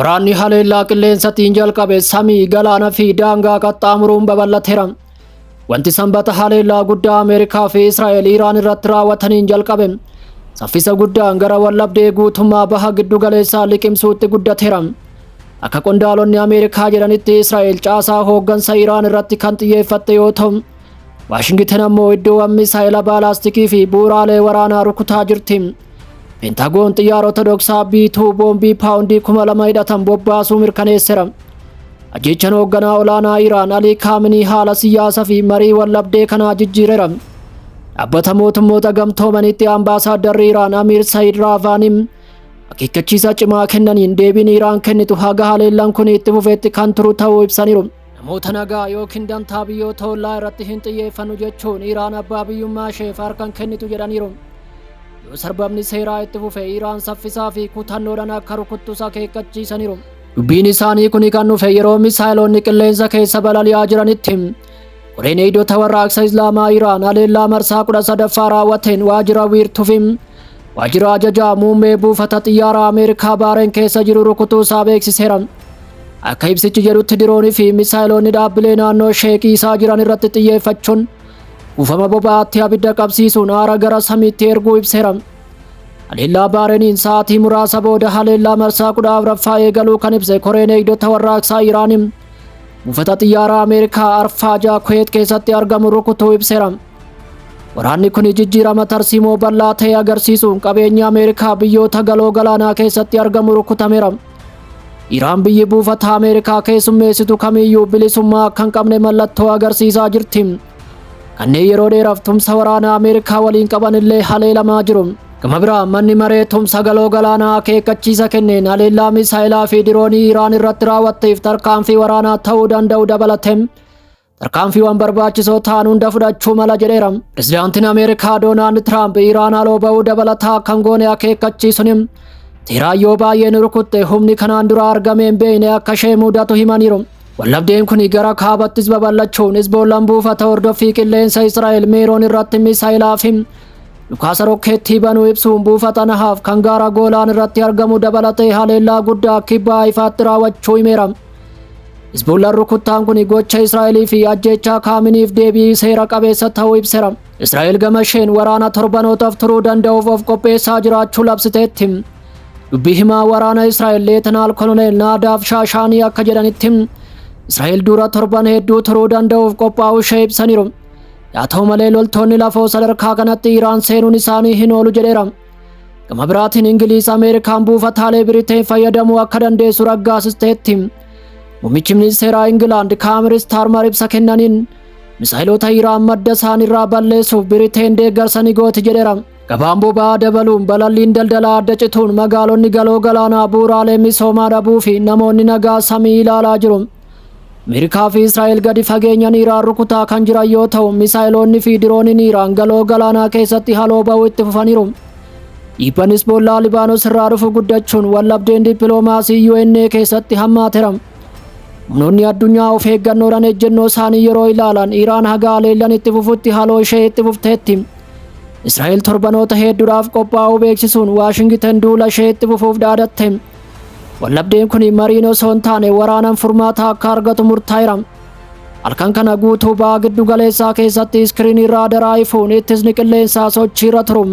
Waraanni haleellaa qilleensatiin jalqabe samii, galaana fi daangaa qaxxaamuruun babal'ateera. Wanti Sanbata haleellaa guddaa Ameerikaa fi Israa'el Iraan irratti raawwataniin jalqabe saffisa guddaan gara wallabdee guutummaa baha giddu galeessaa liqimsuutti guddateera. Akka qondaalonni Ameerikaa jedhanitti, Israa'el caasaa hooggansa Iraan irratti kan xiyyeeffatte yoo ta'u, Waashingiten ammoo iddoowwan misaa'ila baalaastikii fi bu'uuraalee waraanaa rukutaa jirti. Peentaagoon xiyyaarota dhoksaa B2 boombii paawundii 2000 hidhatan bobbaasuu mirkaneesseera. Ajjeechaan hoogganaa olaanaa Iraan Alii Kaaminii haala siyaasaa fi marii wallabdee kanaa jijjiireera. Dhaabbata Mootummoota Gamtoomanitti ambaasaadarri Iraan Amiir Sayid Raavaanim akeekkachiisa cimaa kennaniin, deebiin Iraan kennitu haga haleellaan kun itti fufetti kan turu ta'uu ibsaniiru. Namoota nagaa yookiin dantaa biyyoota ollaa irratti hin xiyyeeffannu jechuun Iraan abbaa biyyummaa isheef harkan kennitu jedhaniiru. Yoo sarbamni seeraa itti fufe, Iraan saffisaa fi kutannoodhaan akka rukuttus akeekkachiisaniiru. Dubbiin isaanii kun kan dhufe yeroo misaayilonni qilleensa keessa balali'aa jiranitti. Koreen Eegdota Warraaqsa Islaamaa Iraan haleellaa marsaa 13ffaa raawwateen waajjira wiirtuu fi waajjira ajajaa muummee buufata xiyyaaraa Ameerikaa Baareen keessa jiru rukutuu isaa beeksiseera. Akka ibsichi jedhutti, diroonii fi misaayilonni dhaabbilee naannoo sheekii isaa jiran irratti xiyyeeffachuun kuufama boba'aatti abidda qabsiisuun aara gara samiitti erguu ibseera. Haleellaa Baareeniin sa'aatii muraasa booda haleellaa marsaa 14ffaa eegaluu kan ibse Koreen Eegdota Warraaqsaa Iraaniin, buufata xiyyaaraa Ameerikaa Arfaajaa Kuweet keessatti argamu rukutuu ibseera. Waraanni kun jijjiirama tarsiimoo bal'aa ta'e agarsiisuun qabeenya Ameerikaa biyyoota galoo galaanaa keessatti argamu rukutameera. Iraan biyyi buufata Ameerikaa keessummeessitu kamiyyuu bilisummaa akka hin qabne mallattoo agarsiisaa jirti. Kanneen yeroo dheeraaf tumsa waraanaa Ameerikaa waliin qaban illee haleelamaa jiru. Gama biraa, manni maree tumsa galoo galaanaa akeekkachiisa kenneen, haleellaa misaayilaa fi diroonii Iraan irratti raawwatteef tarkaanfii waraanaa ta'uu danda'u dabalate tarkaanfiiwwan barbaachisoo ta'an hunda fudhachuu mala jedheera. Pirezidaantiin Ameerikaa Doonaald Tiraamp Iraan haaloo ba'uu dabalataa kan goone akeekkachiisuun, Teheraan yoo baay'ee nu rukutte humni kanaan dura argamee hin beekne akka ishee mudatu himaniiru. Wallabdeen kun gara kaabattis babal'achuun Hizboollaan buufata hordoffii qilleensa Israa'el Meeroon irratti misaayilaa fi dhukaasa rokkeettii banuu ibsuun, buufata Nahaaf kan gaara Goolaan irratti argamu dabalatee haleellaa guddaa kibbaa ifaatti raawwachuu himeera. Hizboollaan rukuttaan kun gocha Israa'elii fi ajjeechaa Kaaminiif deebii seera qabeessa ta'uu ibseera. Israa'el gama isheen waraana torbanootaaf turuu danda'uuf of qopheessaa jiraachuu labsiteetti. Dubbii himaa waraana Israa'el Leetanaal Koloneel Naadaaf Shaashaanii akka jedhanitti, Israa'el dura torban hedduu turuu danda'uuf qophaa'uu ishee ibsaniiru. Haa ta'u malee, loltoonni lafoo sadarkaa kanatti Iraan seenuun isaanii hin oolu jedheera. Gama biraatiin, Ingiliiz Ameerikaan buufataalee Biriteen fayyadamuu akka dandeessu raggaasisteetti. Muummichi ministeeraa Ingilaand Kaamir Staarmar ibsa kennaniin, misaayilota Iraan madda isaaniirraa balleessuuf Biriteen deeggarsa ni gooti jedheera. Gabaan boba'aa dabaluun, balalliin daldalaa adda cituun, magaalonni galoo galaanaa bu'uuraalee misoomaa dhabuu fi namoonni nagaa samii ilaalaa jiru. Ameerikaa fi Israa'el gadi fageenyaan Iraan rukutaa kan jiran yoo ta'u, misaayiloonni fi dirooniin Iraan galoo galaanaa keessatti haloo ba'uu itti fufaniiru. Dhiibbaan Hizbollaa Libaanos irraa dhufu guddachuun wallabdeen dippiloomaasii UN keessatti hammaateera. Humnoonni addunyaa of eeggannoodhaan ejjennoo isaanii yeroo ilaalan, Iraan haga haleellan itti fufutti haloo ishee itti fufteetti. Israa'el torbanoota hedduudhaaf qophaa'uu beeksisuun, Waashingiten duula ishee itti fufuuf dhaadatte. Wallabdeen kun mariin osoo hin taane waraanaan furmaata akka argatu murtaa'eera. Halkan kana guutuu ba'a giddu galeessaa keessatti iskiriinii raadaraa ifuun ittisni qilleensaa sochiirra turu.